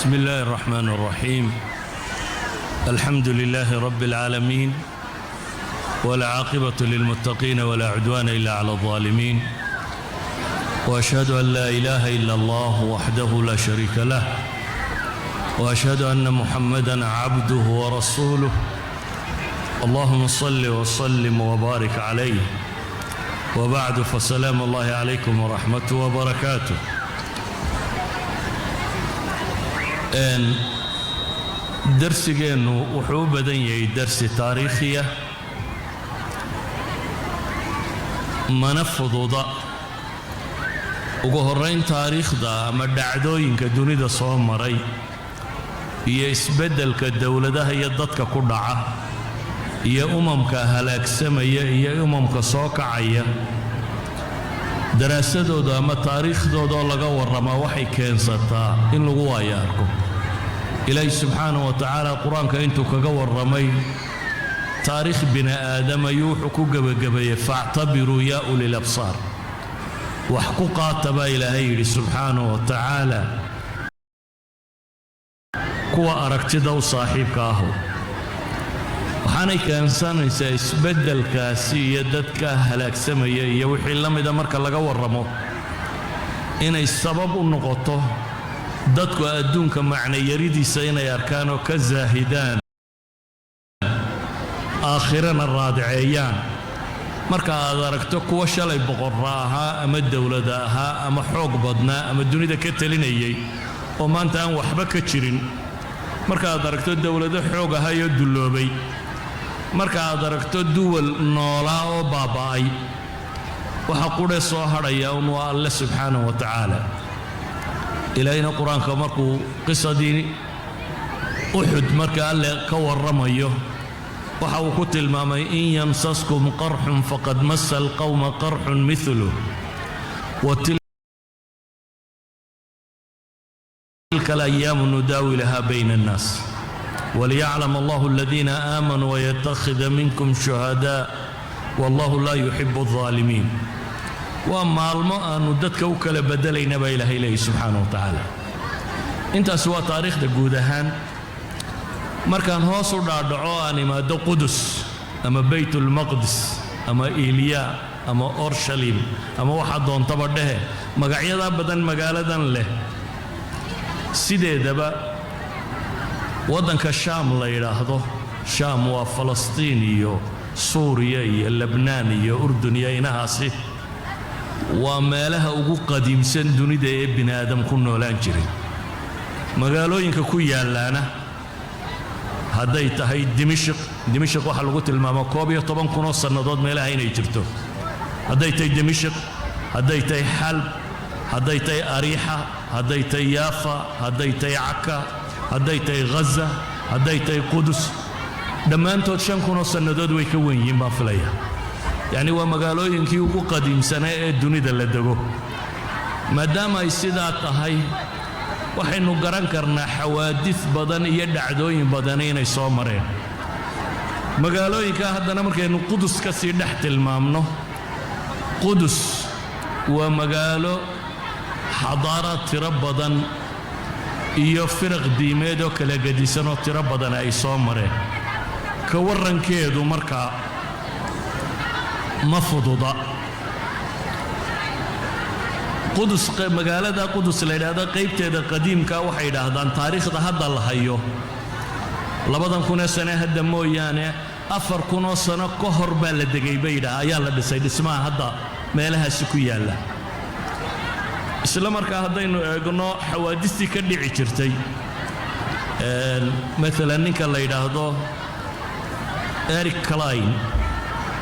بسم الله الرحمن الرحيم، الحمد لله رب العالمين، والعاقبة للمتقين، ولا عدوان إلا على الظالمين، وأشهد أن لا إله إلا الله وحده لا شريك له، وأشهد أن محمدا عبده ورسوله. اللهم صل وسلم وبارك عليه. وبعد، فسلام الله عليكم ورحمته وبركاته. Darsigeennu wuxuu u badan yahay darsi taariikhiya, mana fududa. Ugu horrayn, taariikhda ama dhacdooyinka dunida soo maray iyo isbeddelka dowladaha iyo dadka ku dhaca iyo umamka halaagsamaya iyo umamka soo kacaya, daraasadooda ama taariikhdooda oo laga warramaa waxay keensataa in lagu waayo arko. Ilaahi subxaanahu wa tacaala qur-aanka intuu kaga warramay taariikh bini aadam ayuu wuxuu ku gebagabeeyey: "فاعتبروا يا أولي الأبصار." Wax ku qaata baa Ilaahay yidhi subxaanahu wa tacaala, kuwa aragtida u saaxiibka ahu. Waxaanay keensanaysaa isbeddelkaasi iyo dadka halaagsamaya iyo wixii la mida marka laga warramo inay sabab u noqoto dadku adduunka macnayaridiisa inay arkaan oo ka zaahidaan, aakhirana raadiceeyaan. Marka aad aragto kuwa shalay boqorra ahaa ama dowlada ahaa ama xoog badnaa ama dunida ka talinayay oo maanta aan waxba ka jirin, marka aad aragto dowlado xoog ahayoo dulloobay, marka aad aragto duwal noolaa oo baaba'ay, waxa qudhe soo hadhaya un waa Alle subxaanahu wa tacaala. Ilaahayna qur-aanka markuu qisadii Uxud marka Alle ka warramayo waxa uu ku tilmaamay: "إن يمسسكم قرح فقد مس القوم قرح مثله وتلك الأيام نداولها بين الناس وليعلم الله الذين آمنوا ويتخذ منكم شهداء والله لا يحب الظالمين." Waa maalmo aanu dadka u kala bedelayna baa Ilaahay leeyahy subxaana wa tacaala. Intaas waa taariikhda guud ahaan. Markaan hoos u dhaadhaco, aan imaado Qudus ama Baytulmaqdis ama Iliya ama Orshalim ama waxaa doontaba dhehe, magacyadaa badan magaaladan leh, sideedaba waddanka Shaam la yidhaahdo, Shaam waa Falastiin iyo Suuriya iyo Lebnaan iyo Urdun iyo inahaasi, waa meelaha ugu qadiimsan dunida ee bini aadam ku noolaan jiray. Magaalooyinka ku yaallaana, hadday tahay Dimishiq, Dimishiq waxaa lagu tilmaamaa 11,000 oo sannadood meelaha inay jirto. Hadday tahay Dimishiq, hadday tahay Xalb, hadday tahay Ariixa, hadday tahay Yaafa, hadday tahay Caka, hadday tahay Ghaza, hadday tahay Qudus, dhammaantood 5,000 oo sannadood way ka wen yihiin baan filaya. Yacni waa magaalooyinkii ugu qadiimsanaa ee dunida la dego. Maadaama ay sidaa tahay, waxaynu garan karnaa xawaadis badan iyo dhacdooyin badani inay soo mareen magaalooyinka. Haddana markaynu Qudus ka sii dhex tilmaamno, Qudus waa magaalo xadaaraad tiro badan iyo firaq diimeed oo kala gedisan oo tiro badan ay soo mareen. Ka warrankeedu markaa ma fududa. Qudus, magaalada Qudus la yidhaahdo, qaybteeda qadiimka waxay yidhaahdaan taariikhda hadda la hayo 2,000 ee sane hadda mooyaane, 4,000 oo sano ka hor baa la degay bay yidhaah, ayaa la dhisay dhismaha hadda meelahaasi ku yaalla. Isla markaa haddaynu eegno xawaadistii ka dhici jirtay, maalan ninka la yidhaahdo Eric Cline.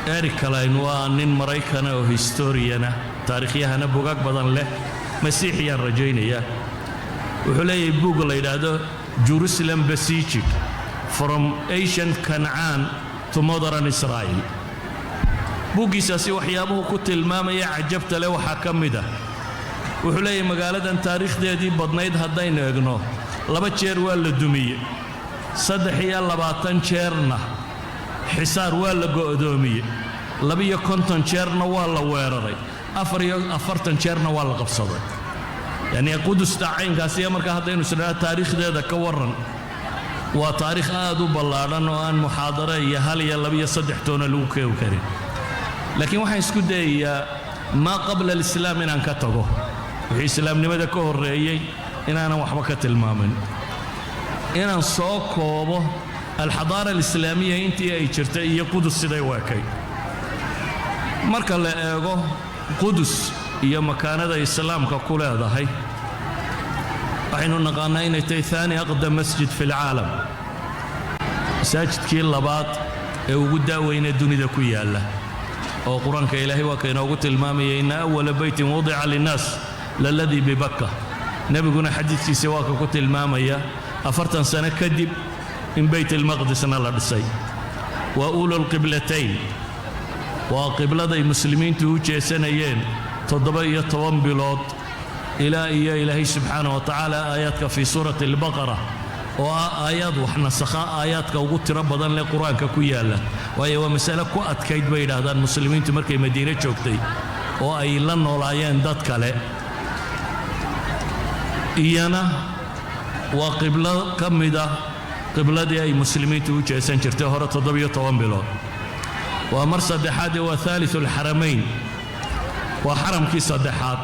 Eric Cline waa nin Maraykana oo historian ah, taariikhyahana, bugaag badan leh, Masiixiyaan rajaynaya. Wuxuu leeyahay buug la yidhaahdo "Jerusalem Besieged: From Ancient Canaan to Modern Israel". Buuggiisaasi waxyaabuhu ku tilmaamaya cajabta leh waxaa ka mid ah, wuxuu leeyahay magaaladan taariikhdeedii badnayd haddaynu eegno, laba jeer waa la dumiyey, 23 jeerna xisaar waa la go'doomiyey, 52 jeerna waa la weeraray, 44 jeerna waa la qabsaday. Yacni Qudusta caynkaasi markaa haddaynu isnaa taariikhdeeda ka warran, waa taariikh aad u ballaadhan oo aan muxaadare iyo hal iyo laba iyo saddex toona lagu keeni karin. Laakiin waxaan isku dayayaa maa qabla alislaam inaan ka tago, wixii islaamnimada ka horreeyey inaanan waxba ka tilmaamin, inaan soo koobo alxadaara alislaamiya intii ay jirtay iyo Qudus siday u ekay. Marka la eego Qudus iyo makaanada islaamka ku leedahay, waxaynu naqaannaa inay tahay ثاني أقدم مسجد في العالم, masaajidkii labaad ee ugu da'weyne dunida ku yaalla, oo Qur-aanka Ilaahay waa ka inoogu tilmaamaya: "إن أول بيت وضع للناس للذي ببكة". Nebiguna xadiidkiisa waa ka ku tilmaamaya 40 sano kadib in Beyt ilmaqdisna la dhisay. Waa أولى القبلتين, waa qibladay muslimiintu u jeesanayeen 17 bilood ilaa iyo Ilaahay subxaana wa tacaala aayaadka fii suurati Albaqara, oo ah aayaad wax nasakha, aayaadka ugu tiro badan leh Qur-aanka ku yaalla. Waayo, waa masale ku adkayd bay yidhaahdaan muslimiintu markay Madiine joogtay oo ay la noolaayeen dad kale. Iyana waa qiblo ka mida qibladii ay muslimiintu u jeesan jirtay hore 17 bilood. Waa mar saddexaad ee waa ثالث الحرمين, waa xaramkii saddexaad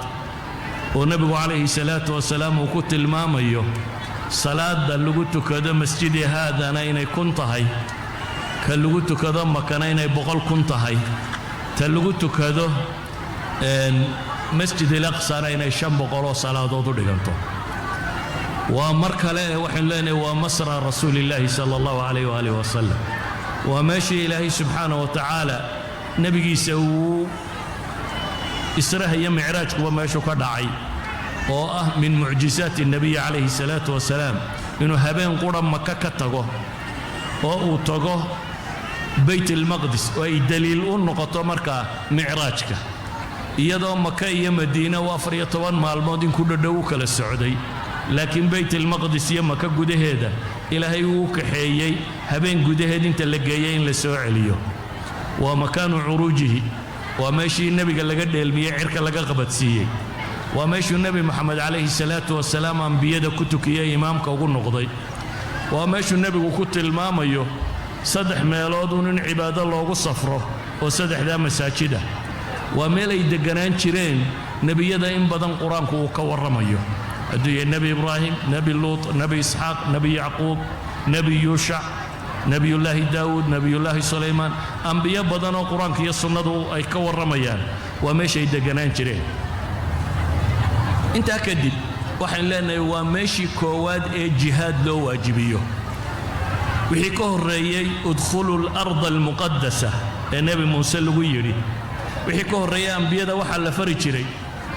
oo nebigu calayhi salaatu wasalaam uu ku tilmaamayo salaada lagu tukado masjidi haadana inay 1000 tahay, ka lagu tukado Makana inay 100,000 tahay, ta lagu tukado Masjid ilaqsana inay 500 oo salaadood u dhiganto. Waa mar kale ee waxaynu leenahay waa مسرى رسول الله صلى الله عليه وآله وسلم, waa meeshii Ilaahay subxaana wa tacaala nebigiisa uu israha iyo micraajkuba meeshuu ka dhacay, oo ah من معجزات النبي عليه الصلاة والسلام inuu habeen qura Maka ka tago oo uu tago Beyt ilmaqdis, oo ay daliil u noqoto markaa micraajka, iyadoo Maka iyo Madiine uu 14 maalmood in ku dhadhow u kala socday, laakiin Beyt ilmaqdis iyo Maka gudaheeda Ilaahay uu u kaxeeyey habeen gudaheed inta la geeyey in la soo celiyo. Waa مكان عروجه, waa meeshii nebiga laga dheelmiyey, cirka laga qabadsiiyey, waa meeshuu Nebi Moxamed calayhi salaatu wasalaam ambiyada ku tukiyey, imaamka ugu noqday, waa meeshuu nebigu ku tilmaamayo saddex meelood uun in cibaado loogu safro oo saddexdaa masaajida. Waa meel ay degganaan jireen nebiyada in badan Qur-aanku uu ka warramayo, hadduu yahay Nebi Ibraahim, Nebi Luut, Nebi Isxaaq, Nebi Yacquub, Nebi Yuushac, Nebiyullaahi Daawuud, Nebiyullaahi Sulaymaan, ambiyo badan oo Qur-aanka iyo sunnadu ay ka warramayaan. Waa meeshay degganaan jireen. Intaa kadib waxaynu leenahay waa meeshii koowaad ee jihaad loo waajibiyo. Wixii ka horreeyey "ادخلوا الأرض المقدسة" ee Nebi Muuse lagu yidhi, wixii ka horreeyey ambiyada waxaa la fari jiray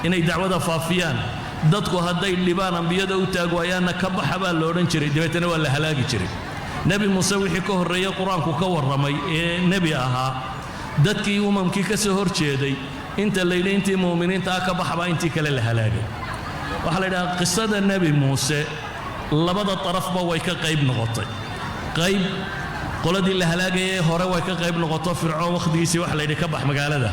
inay dacwada faafiyaan. Dadku hadday dhibaan, ambiyada u taag waayaanna, ka baxa baa la odhan jiray, dabeetana waa la halaagi jiray. Nebi Muuse wixii ka horreeyey Qur-aanku ka warramay ee nebi ahaa, dadkii umamkii ka soo hor jeeday inta la yidhi intii mu'miniinta ah ka baxbaa intii kale la halaagay. Waxaa la yidhaha qisada Nebi Muuse labada darafba way ka qayb noqotay. Qayb qoladii la halaagayay hore way ka qayb noqoto. Fircoon wakhtigiisii waxa la yidhi ka bax magaalada.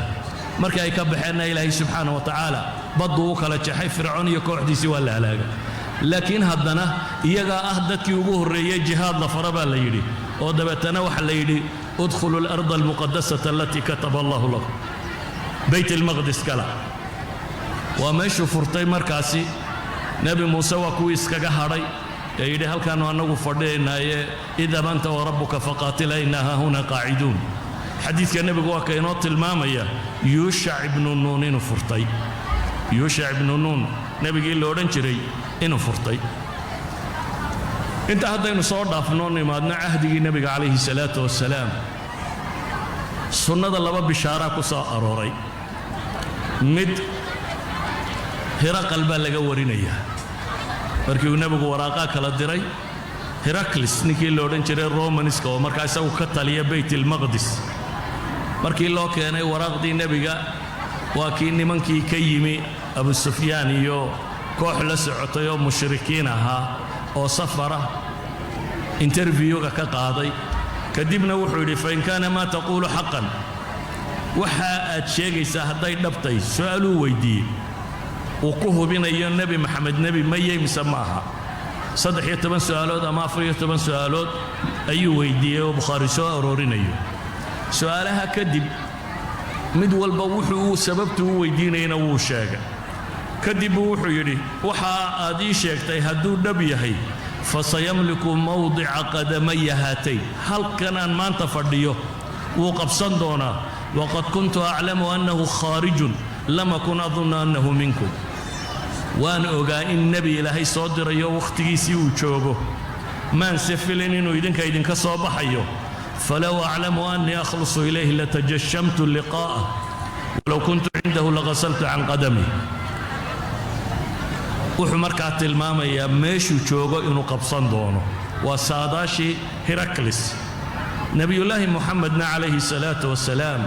Markii ay ka baxeenna, Ilaahay subxaana wa tacaala badduu u kala jeexay, Fircoon iyo kooxdiisii waa la halaagay. Laakiin haddana iyagaa ah dadkii ugu horreeyey jihaad la fara baa la yidhi, oo dabeetana waxaa la yidhi: "ادخلوا الأرض المقدسة التي كتب الله لكم", Beyt ilmaqdis kala. Waa meeshuu furtay markaasi Nebi Muuse. Waa kuwii iskaga hadhay ee yidhi: "Halkaannu annagu fadhiyaynaaye, اذهب أنت وربك فقاتلا إنا هاهنا قاعدون". Xadiidka nebigu waa ka inoo tilmaamaya Yuushac ibnu Nuun inuu furtay, Yuushac ibnu Nuun nebigii la odhan jiray inuu furtay. Intaa haddaynu soo dhaafnoo nimaadno cahdigii nebiga calayhi salaatu wasalaam, sunnada laba bishaaraa ku soo arooray. Mid Hiraqal baa laga warinayaa. Markii uu nebigu waraaqaa kala diray, Heraklis ninkii la odhan jiray Romaniska oo markaa isagu ka taliya Beyt ilmaqdis, markii loo keenay waraaqdii nebiga, waa kii nimankii ka yimi Abu Sufyaan iyo koox la socotay oo mushrikiin ahaa oo safara interviewga ka qaaday. Kadibna wuxuu yidhi: "فإن كان ما تقول حقا", waxa aad sheegaysaa hadday dhabtay, su'aaluu weyddiiyey. Uu ku hubinayo Nebi Maxamed nebi mayey mise maaha. 13 su'aalood ama 14 su'aalood ayuu weydiiyey oo Bukhaari soo aroorinayo. Su'aalaha kadib mid walba wuxuu uu sababtu u weydiinayana wuu sheegay. Kadib buu wuxuu yidhi: "Waxa aad ii sheegtay hadduu dhab yahay, فسيملك موضع قدمي هاتين", halkan aan maanta fadhiyo wuu qabsan doonaa. "وقد كنت أعلم أنه خارج، لم أكن أظن أنه منكم." Waan ogaa in nebi Ilaahay soo dirayo wakhtigiisii uu joogo, maanse filin inuu idinka idinka soo baxayo. "فلو أعلم أني أخلص إليه لتجشمت لقاءه، ولو كنت عنده لغسلت عن قدمي." Wuxuu markaa tilmaamayaa meeshuu joogo inuu qabsan doono. Waa saadaashii Hiraklis. Nebiyullaahi Muxamedna calayhi salaatu wasalaam,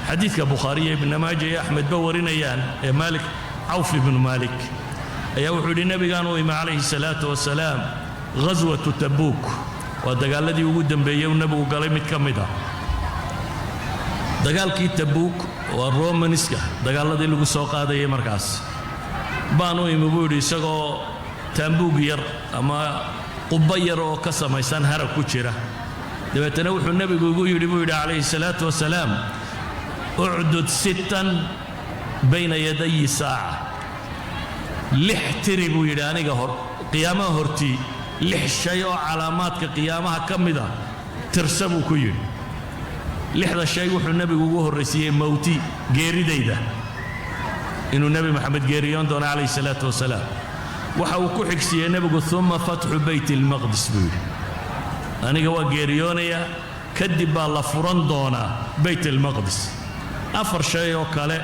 xadiidka Bukhaariyo Ibna Maaja iyo Axmedba warinayaan ee Maalik Cawf ibnu Maalik ayaa wuxuu yidhi: nebigaan u imi calayhi salaatu wasalaam ghaswatu Tabuuk, waa dagaaladii ugu dambeeyey uu nebigu galay mid ka mid ah. Dagaalkii Tabuuk waa Romaniska dagaaladii lagu soo qaadayay. Markaas baan u imi, buu yidhi, isagoo taambuug yar ama qubbo yar oo ka samaysan harag ku jira. Dabeetana wuxuu nebigu igu yidhi, buu yidhi calayhi salaatu wasalaam: "اعدد ستا بين يدي الساعة." Lix tiri, buu yidhi, aniga hor qiyaamaha hortii lix shay oo calaamaadka qiyaamaha ka mida tirsa, buu ku yidhi. Lixda shay wuxuu nebigu ugu horraysiiyey موتي, geeridayda, inuu Nebi Maxamed geeriyoon doono calayhi salaatu wasalaam. Waxa uu ku xigsiiyey nebigu: "ثم فتح بيت المقدس", buu yidhi. Aniga waa geeriyoonayaa, kadib baa la furan doonaa Beyt almaqdis. Afar shay oo kale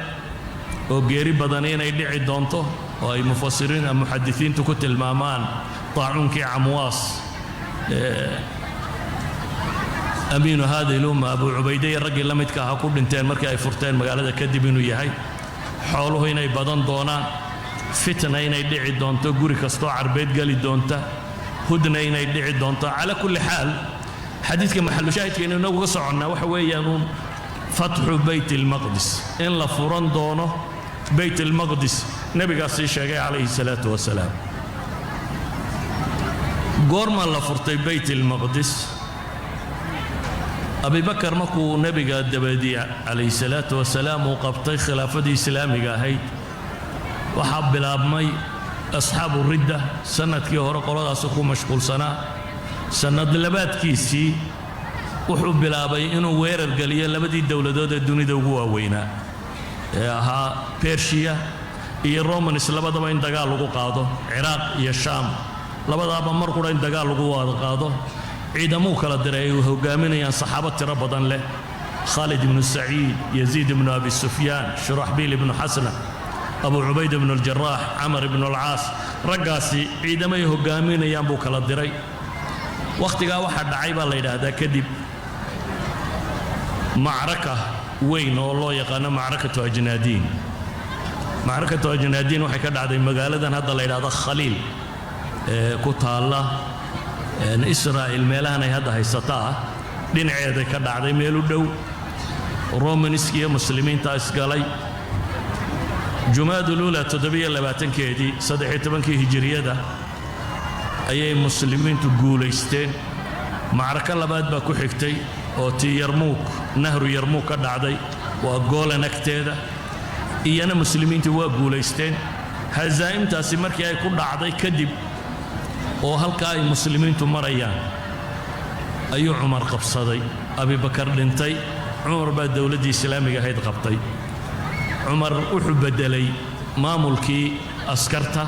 oo geeri badan inay dhici doonto oo ay mufasiriin ama muxadisiintu ku tilmaamaan daacuunkii Camwaas, أمين هذه الأمة Abu Cubayde iyo raggii la midka ahaa ku dhinteen markii ay furteen magaalada kadib inuu yahay, xooluhu inay badan doonaan, fitna inay dhici doonto, guri kastoo Carbeed geli doonta, hudna inay dhici doonto. Calaa kulli xaal, xadiidka maxalushaahidka inagu ka soconnaa waxa weeyaan uun فتح بيت المقدس, in la furan doono Beyt almaqdis. Nebigaasii sheegay calayhi salaatu wasalaam. Goormaa la furtay Beyt almaqdis? Abibakar markuu nebiga dabadii calayhi salaatu wasalaam uu qabtay khilaafadii islaamiga ahayd, waxaa bilaabmay asxaabu ridda. Sannadkii hore qoladaasi ku mashquulsanaa. Sannad labaadkiisii wuxuu bilaabay inuu weerar geliyo labadii dowladood ee dunida ugu waaweynaa ee ahaa Bershiya iyo Romans, labadaba in dagaal lagu qaado, Ciraaq iyo Shaam labadaaba mar qura in dagaal lagu wada qaado. Ciidamuu kala diray ay hogaaminayaan saxaabo tiro badan leh: Khaalid ibnu Saciid, Yaziid ibnu Abi Sufyaan, Shuraxbiil ibnu Xasna, Abu Cubayd ibnu Aljaraax, Camar ibnu Alcaas. Raggaasi ciidamay hogaaminayaan buu kala diray. Wakhtigaa waxaa dhacay baa la yidhaahdaa kadib macraka weyn oo loo yaqaano macrakatu Ajnaadiin. Macrakatu Ajnaadiin waxay ka dhacday magaaladan hadda la yidhahdo Khaliil ee ku taalla Israa'il, meelahan ay hadda haysataa dhinaceeday ka dhacday, meel u dhow. Romaniski iyo muslimiinta isgalay Jumaaduluula 27-keedii, 13-kii hijiriyada ayay muslimiintu guulaysteen. Macrako labaad baa ku xigtay oo tii Yarmuuk, nahru Yarmuuk ka dhacday, waa Goolan agteeda. Iyana muslimiintu waa guulaysteen. Hazaa'imtaasi markii ay ku dhacday kadib oo halkaa ay muslimiintu marayaan ayuu Cumar qabsaday. Abibakar dhintay, Cumar baa dowladdii islaamiga ahayd qabtay. Cumar wuxuu beddelay maamulkii askarta.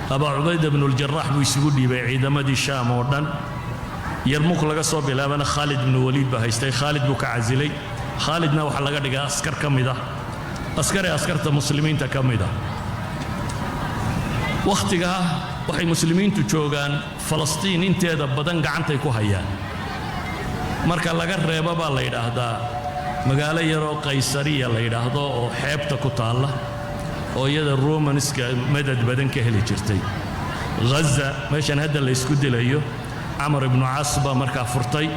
Abaa Cubayda bnuuljaraax buu isugu dhiibay ciidamadii Shaam oo dhan. Yarmuuk laga soo bilaabana Khaalid ibnu Waliid baa haystay. Khaalid buu ka casilay. Khaalidna waxaa laga dhigaa askar ka mid ah, askari askarta muslimiinta ka mid ah. Wakhtigaa waxay muslimiintu joogaan Falastiin inteeda badan gacantay ku hayaan, marka laga reebo baa la yidhaahdaa magaalo yaroo Qaysariya la yidhaahdo oo xeebta ku taalla oo iyada Romanska madad badan ka heli jirtay. Ghaza, meeshan hadda la isku dilayo, Camar ibnu Caas baa markaa furtay.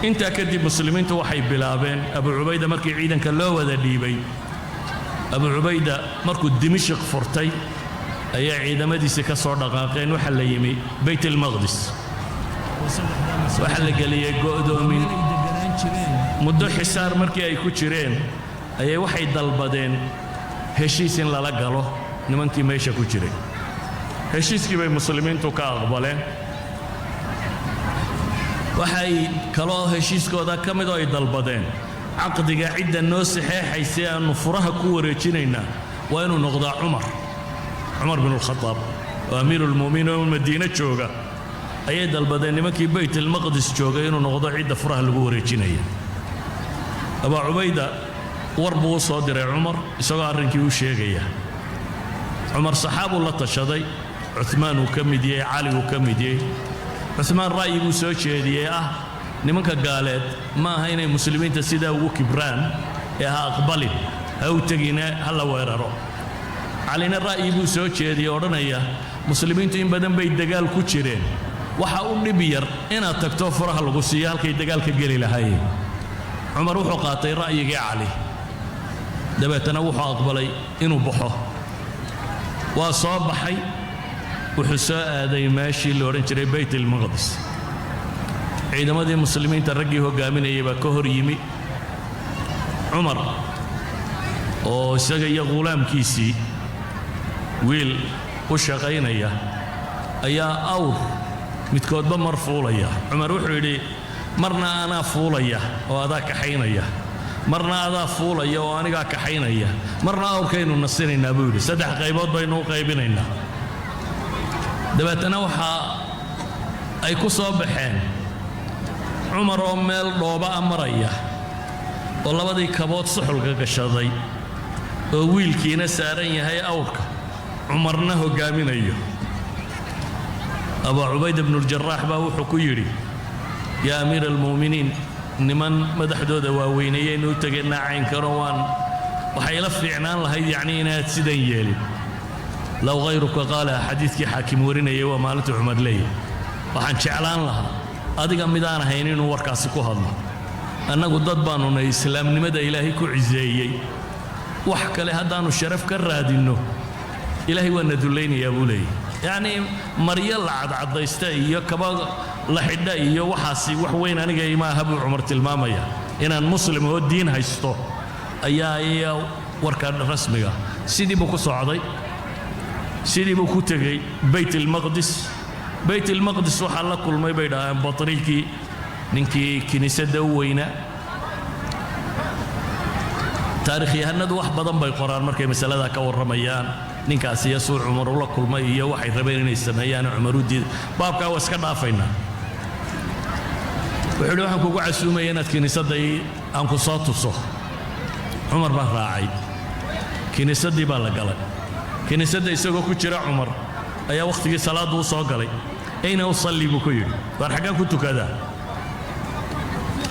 Intaa kadib muslimiintu waxay bilaabeen, Abu Cubayda markii ciidanka loo wada dhiibay Abu Cubayda markuu Dimishiq furtay ayaa ciidamadiisii ka soo dhaqaaqeen. Waxaa la yimi Bayt Almaqdis, waxaa la geliyey go'doomin muddo xisaar. Markii ay ku jireen ayay waxay dalbadeen heshiis in lala galo nimankii meesha ku jiray. Heshiiskii bay muslimiintu ka aqbaleen. Waxay kaloo heshiiskooda ka mid oo ay dalbadeen, caqdiga cidda noo saxeexaysay aannu furaha ku wareejinaynaa waa inuu noqdaa Cumar, Cumar bin Alkhadaab oo amiiruulmu'miniin oo Madiine jooga ayay dalbadeen nimankii Bayt Almaqdis joogay inuu noqdo cidda furaha lagu wareejinaya. Abaa Cubayda war buu u soo diray Cumar isagoo arrinkii u sheegaya. Cumar saxaabuu la tashaday, Cumaan uu ka mid yahay, Cali uu ka mid yahay. Cumaan ra'yi buu soo jeediyey ah, nimanka gaaleed ma aha inay muslimiinta sidaa ugu kibraan ee ha aqbalin, ha u tegine, ha la weeraro. Calina ra'yi buu soo jeediyey odhanaya, muslimiintu in badan bay dagaal ku jireen, waxa u dhib yar inaad tagto furaha lagu siiyo halkay dagaalka geli lahaayeen. Cumar wuxuu qaatay ra'yigii Cali, dabeetana wuxuu aqbalay inuu baxo. Waa soo baxay, wuxuu soo aaday meeshii la odhan jiray Bayt Almaqdis. Ciidamadii muslimiinta raggii hoggaaminayay baa ka hor yimi Cumar oo isaga iyo ghulaamkiisii, wiil u shaqaynaya, ayaa awr midkoodba mar fuulaya. Cumar wuxuu yidhi, marna anaa fuulaya oo adaa kaxaynaya, marna adaa fuulaya oo anigaa kaxaynaya, marna awrkaynu nasinaynaa, buu yidhi. Saddex qaybood baynu u qaybinaynaa. Dabeetana waxaa ay ku soo baxeen Cumar oo meel dhooba a maraya oo labadii kabood suxulka gashaday oo wiilkiina saaran yahay awrka, Cumarna hoggaaminayo. Abaa Cubayda bnuuljaraax baa wuxuu ku yidhi, yaa amiira almu'miniin, niman madaxdooda waaweyneeyaynu u tegaynaa caynkano, waan waxay la fiicnaan lahayd yacnii inaad sidan yeelin. Low hayruka qaalaha, xadiidkii xaakim warinayay waa maalintuu Cumar leeyahy, waxaan jeclaan lahaa adiga midaan ahayn inuu warkaasi ku hadlo. Annagu dad baannu nay islaamnimada Ilaahay ku ciseeyey. Wax kale haddaannu sharaf ka raadinno, Ilaahay waa na dullaynayaa, buu leeyahy. Yacnii maryo la cadcadaysta iyo kaba la xidha iyo waxaasi wax weyn aniga ima aha, buu Cumar tilmaamaya. Inaan muslim oo diin haysto ayaa iya warka rasmiga. Sidii buu ku socday, sidii buu ku tegey Bayt Almaqdis. Bayt Almaqdis waxaa la kulmay, bay dhaaheen, batriikii, ninkii kiniisadda u weynaa. Taarikhyahanadu wax badan bay qoraan markay masaladaa ka warramayaan, ninkaasi iyo suu Cumar ula kulmay iyo waxay rabeen inay sameeyaan, Cumar u diiday. Baabkaa waa iska dhaafaynaa. Wuxuu yidhi, waxaan kugu casuumaya inaad kiniisadda aan ku soo tuso. Cumar baa raacay, kiniisaddii baa la galay. Kiniisadda isagoo ku jira Cumar ayaa wakhtigii salaaddu u soo galay. Ayna usalli, buu ku yidhi. Waar xaggaan ku tukadaa?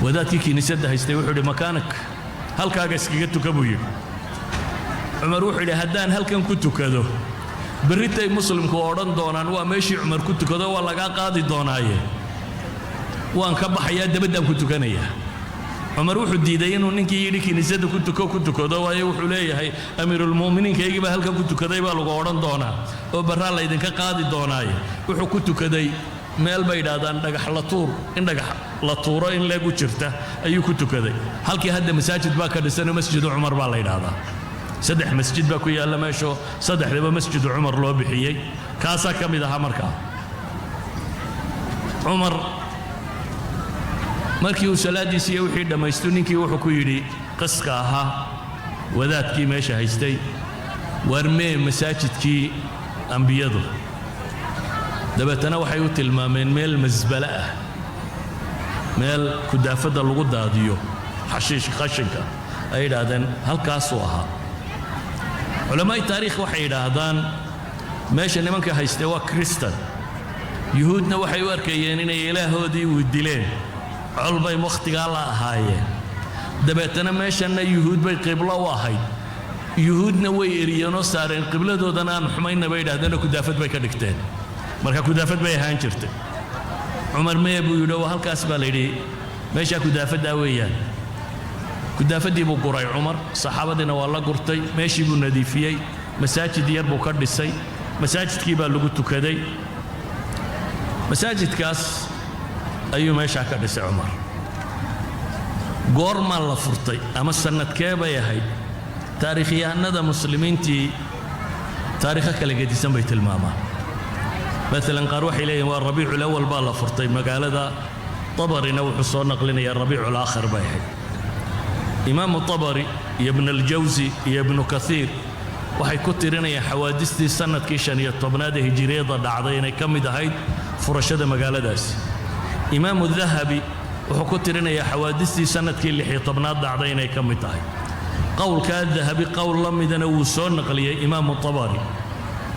Wadaadkii kiniisadda haystay wuxuu yidhi, makaanak, halkaaga iskaga tuka, buu yidhi. Cumar wuxuu yidhi, haddaan halkan ku tukado, berritay muslimku odhan doonaan waa meeshii Cumar ku tukado, waa lagaa qaadi doonaaye, waan ka baxayaa, dabaddaan ku tukanayaa. Cumar wuxuu diiday inuu ninkii yidhi kiniisadda ku tuko ku tukado, waayo wuxuu leeyahay, amiirulmu'miniinkaygii baa halkan ku tukaday baa lagu odhan doonaa oo barraa laydinka qaadi doonaaye. Wuxuu ku tukaday meel bay idhaahdaan dhagax la tuur, in dhagax la tuuro in leegu jirta ayuu ku tukaday. Halkii hadda masaajid baa ka dhisanoo Masjidu Cumar baa la yidhaahdaa. Saddex masjid baa ku yaalla meeshoo saddexdaba Masjidu Cumar loo bixiyey, kaasaa ka mid ahaa. Markaa Cumar markii uu salaaddiisii iyo wixii dhammaystu, ninkii wuxuu ku yidhi qiska ahaa, wadaadkii meesha haystay, waar mee masaajidkii ambiyadu? Dabeetana waxay u tilmaameen meel masbale ah, meel kudaafadda lagu daadiyo, xashiish, qashinka, ay yidhaahdeen halkaasuu ahaa. Culamaa'i taariikh waxay yidhaahdaan meesha nimanka haystee waa Kristan, yuhuudna waxay u arkayeen inay ilaahoodii uu dileen, col bay wakhtigaa la ahaayeen. Dabeetana meeshanna yuhuud bay qiblo u ahayd, yuhuudna way eriyeenoo saareen, qibladoodana aan xumayna bay yidhahdeenoo kudaafad bay ka dhigteen. Marka kudaafad bay ahaan jirtay. Cumar meye, buu yidhi. Oo halkaas baa la yidhi, meeshaa kudaafaddaa weeyaan. Kudaafadii buu guray Cumar, saxaabadiina waa la gurtay. Meeshii buu nadiifiyey, masaajid yar buu ka dhisay, masaajidkii baa lagu tukaday. Masaajidkaas ayuu meeshaa ka dhisay Cumar. Goormaa la furtay ama sannadkee bay ahayd? Taariikhyahanada muslimiintii taariikho kala gedisan bay tilmaamaan. Maalan, qaar waxay leeyihin waa Rabiicul Awal baa la furtay magaalada. Tabarina wuxuu soo naqlinayaa Rabiicul Aakhir bay ahayd. Imaamu Tabari iyo Ibn Aljawsi iyo Ibnu Kaiir waxay ku tirinayaan xawaadistii sannadkii 15aad ee hijiriyada dhacday inay ka mid ahayd furashada magaaladaasi. Imaamu Dahabi wuxuu ku tirinayaa xawaadistii sannadkii 16aad dhacday inay ka mid tahay. Qowlkaa Dahabi qowl la midana wuu soo naqliyey Imaamu Tabari.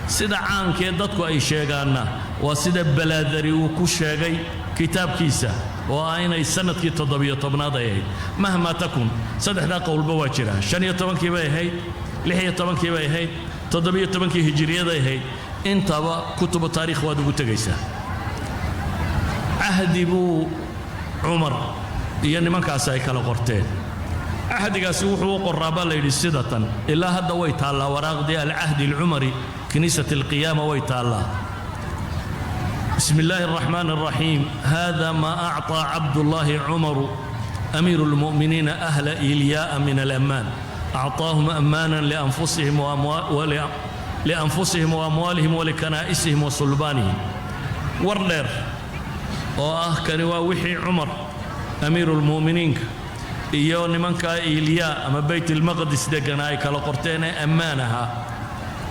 Sida caankee dadku ay sheegaanna waa sida Balaadari uu ku sheegay kitaabkiisa, oo ah inay sannadkii 17aad ay ahayd. Mahmaa takun, saddexdaa qowlba waa jiraan: 15kii bay ahayd, 16kii bay ahayd, 17kii hijiriyaday ahayd. Intaba kutubu taariikh waad ugu tegaysaa. Cahdi buu Cumar iyo nimankaasi ay kala qorteen. Cahdigaasi wuxuu u qoraa, baa la yidhi, sida tan. Ilaa hadda way taallaa waraaqdii Alcahdi Alcumari, Kiniisat Alqiyaama way taallaa. بسم الله الرحمن الرحيم، هذا ما أعطى عبد الله عمر أمير المؤمنين أهل إيلياء من الأمان، أعطاهم أمانا لأنفسهم وأموالهم ولكنائسهم وصلبانهم. War dheer oo ah kani waa wixii Cumar amiiruulmu'miniinka iyo nimanka Iilyaa ama Baytalmaqdis degana ay kala qorteen ee ammaan ahaa,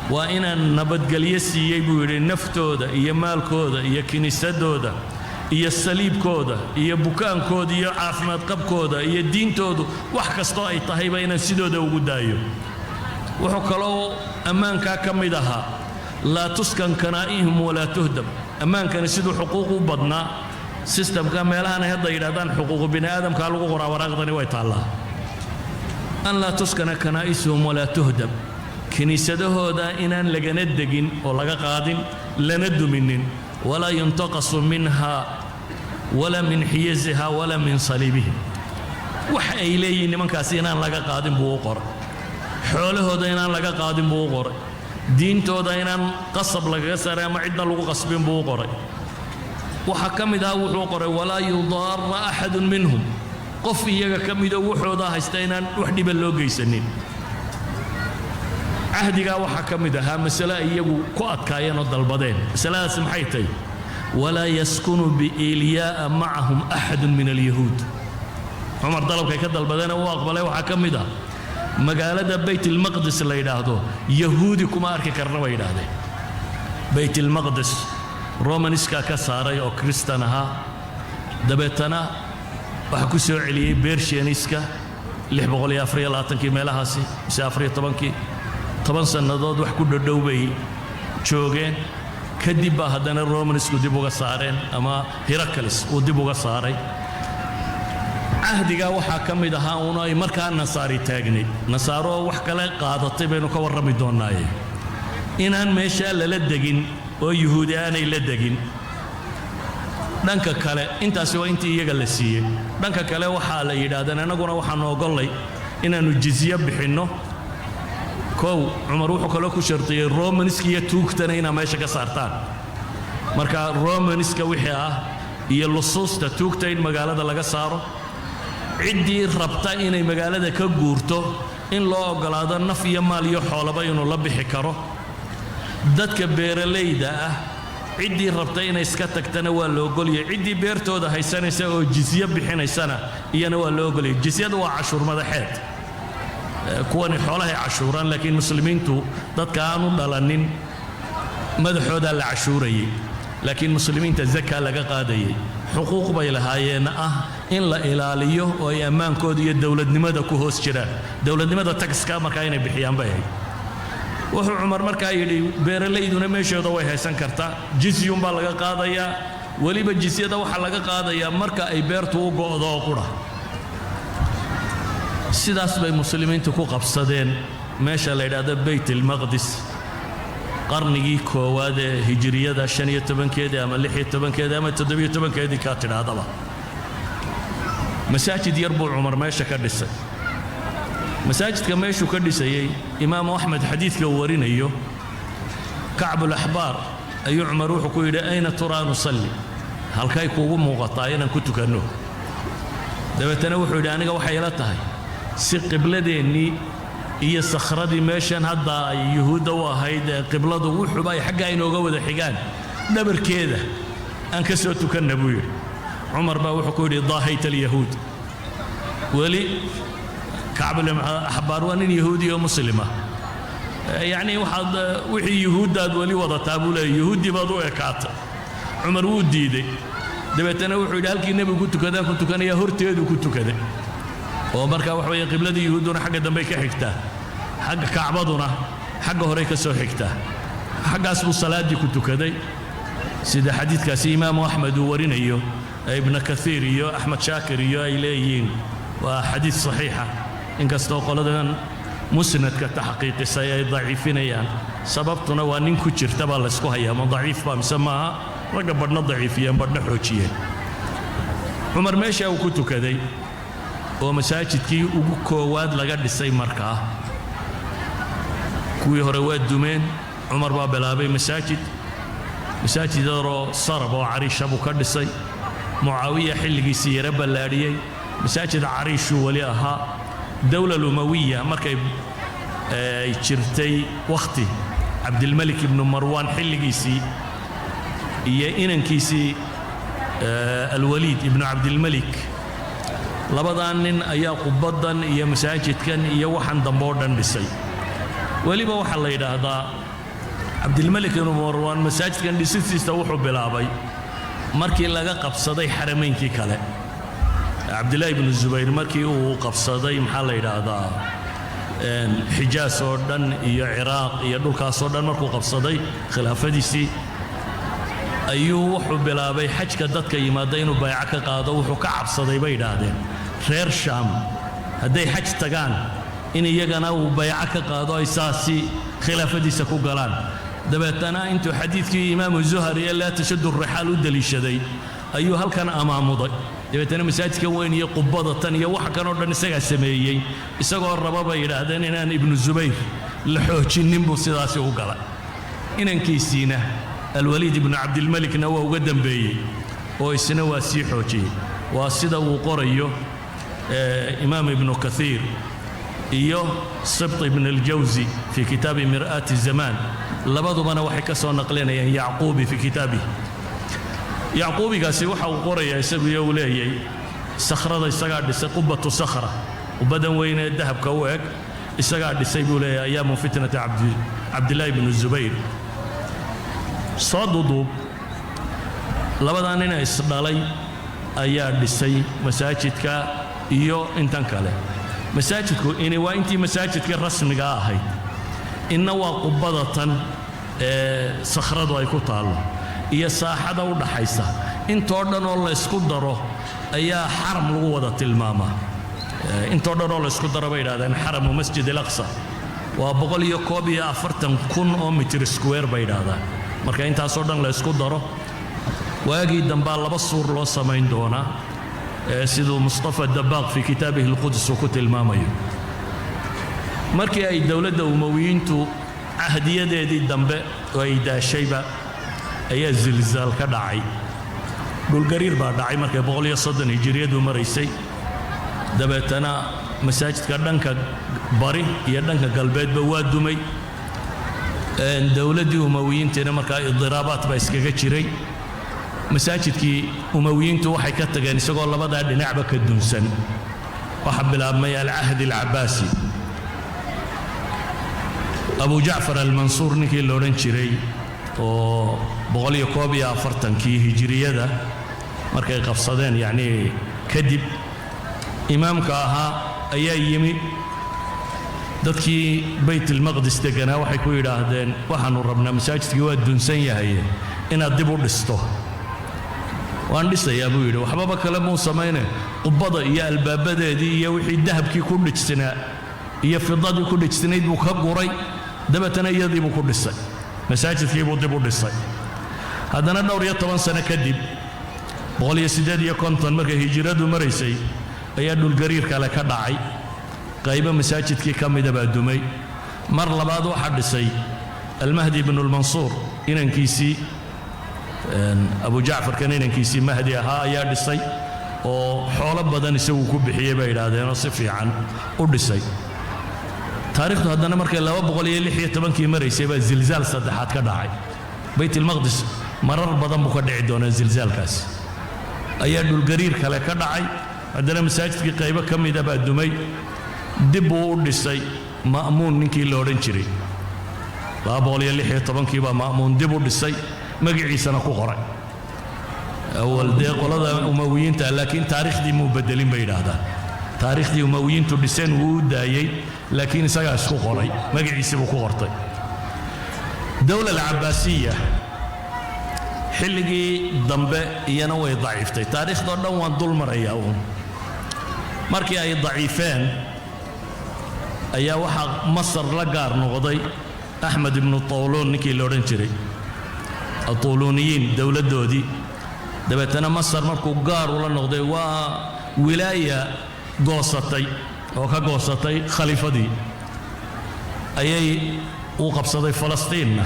waa inaan nabadgelyo siiyey, buu yidhi, naftooda iyo maalkooda iyo kiniisadooda iyo saliibkooda iyo bukaankooda iyo caafimaad qabkooda iyo diintoodu, wax kastoo ay tahayba inaan sidooda ugu daayo. Wuxuu kaloo ammaankaa ka mid ahaa laa tuskan kanaa'ihim walaa tuhdam. Ammaankani siduu xuquuq u badnaa, sistamka meelahan ay hadda yidhahdaan xuquuqu bini aadamkaa lagu qoraa, waraaqdani way taallaa. An laa tuskana kanaa'isuhum walaa tuhdam, kiniisadahooda inaan lagana degin oo laga qaadin, lana duminin. Walaa yuntaqasu minha walaa min xiyasiha walaa min saliibihim. Wax ay leeyihiin nimankaasi inaan laga qaadin buu u qoray, xoolahooda inaan laga qaadin buu u qoray, diintooda inaan qasab lagaga saaray ama cidna lagu qasbin buu u qoray. Waxaa ka mid ah wuxuu qoray walaa yudaara axadun minhum, qof iyaga ka midoo wuxoodaa haysta inaan wax dhiba loo geysanin. Cahdigaa waxaa ka mid ahaa masale ay iyagu ku adkaayeen oo dalbadeen. Masaladaasi maxay tahay? Walaa yaskunu biiilyaaa macahum axadun min alyahuud. Cumar dalabkay ka dalbadeena uu aqbalay waxaa ka mid ah magaalada Baytalmaqdis la yidhaahdo yahuudi kuma arki karna, bay yidhaahdeen. Baytalmaqdis Romaniska ka saaray oo Kristan ahaa, dabeetana waxaa ku soo celiyey Bershianiska 624kii meelahaasi mise 14kii. 10 sannadood wax ku dhodhow bay joogeen. Kadib baa haddana Romanisku dib uga saareen, ama Heracles uu dib uga saaray. Cahdigaa waxaa ka mid ahaa uun ay markaa nasaari taagnayd, nasaaro wax kale qaadatay baynu ka warrami doonnaaye, inaan meeshaa lala degin oo yuhuudi aanay la degin. Dhanka kale, intaasi waa intii iyaga la siiyey. Dhanka kale waxaa la yidhaahdeen, annaguna waxaanu ogollay inaannu jizye bixinno. Kow, Cumar wuxuu kaloo ku shardiyey Romanska iyo tuugtana inaa meesha ka saartaan. Marka Romanska wixii ah iyo lusuusta tuugta in magaalada laga saaro, ciddii rabta inay magaalada ka guurto in loo oggolaado naf iyo maal iyo xoolaba inuu la bixi karo. Dadka beeralayda ah, ciddii rabta inay iska tagtana waa la ogolyahay, ciddii beertooda haysanaysa oo jizye bixinaysana iyana waa la ogolyay. Jizyadu waa cashuur madaxeed. Kuwani xoolahay cashuuraan, laakiin muslimiintu dadka aanu dhalanin madaxoodaa la cashuurayay, laakiin muslimiinta zaka laga qaadayay. Xuquuq bay lahaayeen ah in la ilaaliyo oo ay ammaankooda iyo dowladnimada ku hoos jiraan, dowladnimada taxka markaa inay bixiyaan bay ahayd. Wuxuu Cumar markaa yidhi, beeralayduna meeshooda way haysan kartaa, jizyuunbaa laga qaadayaa. Weliba jizyada waxaa laga qaadayaa marka ay beertu u go'do oo qura. Sidaas bay muslimiintu ku qabsadeen meesha la yidhaahdo Beyt ilmaqdis qarnigii koowaad ee hijiriyada, 15keedii ama 16keedii ama 17keedii kaa tidhaahdaba. Masaajid yar buu Cumar meesha ka dhisay. Masaajidka meeshuu ka dhisayey, Imaamu Axmed xadiidka uu warinayo, Kacbulaxbaar ayuu Cumar wuxuu ku yidhi: "أين ترى نصلي?" Halkay kuugu muuqataa inaan ku tukanno? Dabeetana wuxuu yidhi: "Aniga waxay ila tahay si qibladeennii iyo sakhradii meeshan hadda ay Yuhuudda u ahayd ee qibladu wuxuba ay xaggaa inooga wada xigaan, dhabarkeeda aan ka soo tukanna," buu yidhi. Cumar baa wuxuu ku yidhi: "ضاهيت اليهود." Weli Kacbulaxbaar waa nin Yahuudi oo Muslima. Yacnii waxaad wixii Yuhuuddaad weli wadataa, buu leeyahy, Yuhuuddii baad u ekaatay. Cumar wuu diiday. Dabeetana wuxuu yidhi: "Halkii Nebigu ku tukadaan ku tukanaya." Horteeduu ku tukaday, oo markaa waxa weeye qibladii Yuhuudduna xagga dambey ka xigtaa, xagga Kacbaduna xagga horey ka soo xigtaa. Xaggaas buu salaaddii ku tukaday, sida xadiidkaasi Imaamu Axmed uu warinayo, ee Ibnu Kaiir iyo Axmed Shaakir iyo ay leeyihiin waa xadiid saxiixa, inkastoo qoladan musnadka taxqiiqisay ay daciifinayaan. Sababtuna waa nin ku jirta baa laysku hayaa, ma daciif baa mise maaha. Ragga badhna daciifiyeen, badhna xoojiyeen. Cumar meesha uu ku tukaday oo masaajidkii ugu koowaad laga dhisay, markaa kuwii hore waa dumeen. Cumar baa bilaabay masaajid, masaajid yaroo sarab oo cariisha buu ka dhisay. Mucaawiya xilligiisii yaro ballaadhiyey, masaajid cariishuu weli ahaa. Dowla Umawiya markay ay jirtay, wakhti Cabdilmelik ibnu Marwaan xilligiisii iyo inankiisii Alwaliid ibnu Cabdilmelik, labadaa nin ayaa qubaddan iyo masaajidkan iyo waxan dambe oo dhan dhisay. Weliba waxaa la yidhaahdaa Cabdilmelik ibnu Marwaan masaajidkan dhisistiisa wuxuu bilaabay markii laga qabsaday xarameynkii kale. Cabdillaahi ibnu Zubayr markii uu qabsaday, maxaa la yidhaahdaa, Xijaas oo dhan iyo Ciraaq iyo dhulkaasoo dhan markuu qabsaday khilaafadiisii, ayuu wuxuu bilaabay xajka dadka yimaada inuu bayco ka qaado. Wuxuu ka cabsaday, bay yidhaahdeen, reer Shaam hadday xaj tagaan in iyagana uu bayco ka qaado, ay saasi khilaafadiisa ku galaan. Dabeetana intuu xadiidkii Imaamu Zuhri ee "لا تشد الرحال" u deliishaday ayuu halkan amaamuday. Dabeetana masaajidkan weyn iyo qubbada tan iyo wax kan oo dhan isagaa sameeyey, isagoo raba, bay yidhaahdeen, inaan Ibnu Zubayr la xoojinnin buu sidaasi u galay. Inankiisiina Alwaliid ibnu Cabdilmelikna waa uga dembeeyey oo isna waa sii xoojiyey. Waa sida uu qorayo Imaam Ibnu Kaiir iyo Sibt ibn aljawsi fii kitaabi Mir'aati Zamaan. Labadubana waxay ka soo naqlinayaan Yacquubi fii kitaabihi. Yacquubigaasi waxa uu qorayaa isagu iyo uu leeyay sakhrada isagaa dhisay, Qubatu Sakhra, qubbadan weyn ee dahabka u eg isagaa dhisay, buu leeyahay, أيام فتنة Cabdillaahi ibnu Zubayr. Soo duduub, labadaa nina isdhalay ayaa dhisay masaajidka iyo intan kale. Masaajidku ini waa intii masaajidkii rasmiga ahayd, inna waa qubbada tan ee sakhradu ay ku taallo iyo saaxada u dhaxaysa. Intoo dhan oo laysku daro ayaa xaram lagu wada tilmaamaa. Intoo dhan oo laysku daro, bay yidhahdeen, xaramu Masjid Alaqsa waa 141,000 oo mitir square, bay yidhaahdaan. Marka intaasoo dhan laysku daro, waagii dambaa laba suur loo samayn doonaa, siduu Mustafa Dabaaq fii kitaabihi Alquds uu ku tilmaamayo. Markii ay dowladda Umowiyiintu cahdiyadeedii dambe oo ay daashayba ayaa zilzaal ka dhacay, dhulgariir baa dhacay markay 130 hijiriyadu maraysay. Dabeetana masaajidka dhanka bari iyo dhanka galbeedba waa dumay. Dowladdii Umowiyiintiina markaa idiraabaat baa iskaga jiray. Masaajidkii Umowiyiintu waxay ka tageen isagoo labadaa dhinacba ka dunsan. Waxaa bilaabmay Alcahdi Alcabaasi. Abu Jacfar Almansuur ninkii la odhan jiray oo 141-kii hijiriyada markay qabsadeen, yacnii kadib, imaamka ahaa ayaa yimi. Dadkii Baytalmaqdis deganaa waxay ku yidhaahdeen: "Waxaannu rabnaa, masaajidkii waa dunsan yahay, inaad dib u dhisto." "Waan dhisayaa," buu yidhi. Waxbaba kale muu samayne, qubbada iyo albaabadeedii iyo wixii dahabkii ku dhijsinaa iyo fidadii ku dhijsinayd buu ka guray. Dabeetana iyadii buu ku dhisay, masaajidkii buu dib u dhisay. Haddana dhowr iyo toban sano kadib, 158 markay hijiradu maraysay, ayaa dhulgariir kale ka dhacay. Qaybo masaajidkii ka mida baa dumay. Mar labaad waxaa dhisay Almahdi ibnulmansuur inankiisii, Abu Jacfarkan inankiisii Mahdi ahaa ayaa dhisay, oo xoolo badan isagu ku bixiyey bay yidhaahdeenoo si fiican u dhisay. Taarikhdu haddana markay 216-kii maraysay baa zilzaal saddexaad ka dhacay Baytalmaqdis. Marar badan buu ka dhici doonaa zilzaalkaas. Ayaa dhulgariir kale ka dhacay. Haddana masaajidkii qaybo ka mida baa dumay. Dib buu u dhisay Ma'muun ninkii la odhan jiray. 216-kii baa Ma'muun dib u dhisay, magaciisana ku qoray. Awal dee qolada Umawiyiinta, laakiin taariikhdii muu bedelin bay yidhaahdaan. Taariikhdii Umawiyiintu dhiseen wuu u daayey, laakiin isagaa isku qoray, magaciisii buu ku qortay. Dowla Alcabaasiya xilligii dambe iyana way daciiftay. Taariikhdoo dhan waan dul marayaa uun. Markii ay daciifeen ayaa waxaa Masar la gaar noqday Axmed ibnu Tawluun ninkii la odhan jiray, Atuuluuniyiin dowladdoodii. Dabeetana Masar markuu gaar ula noqday, waa wilaaya goosatay oo ka goosatay khaliifadii, ayay uu qabsaday Falastiinna.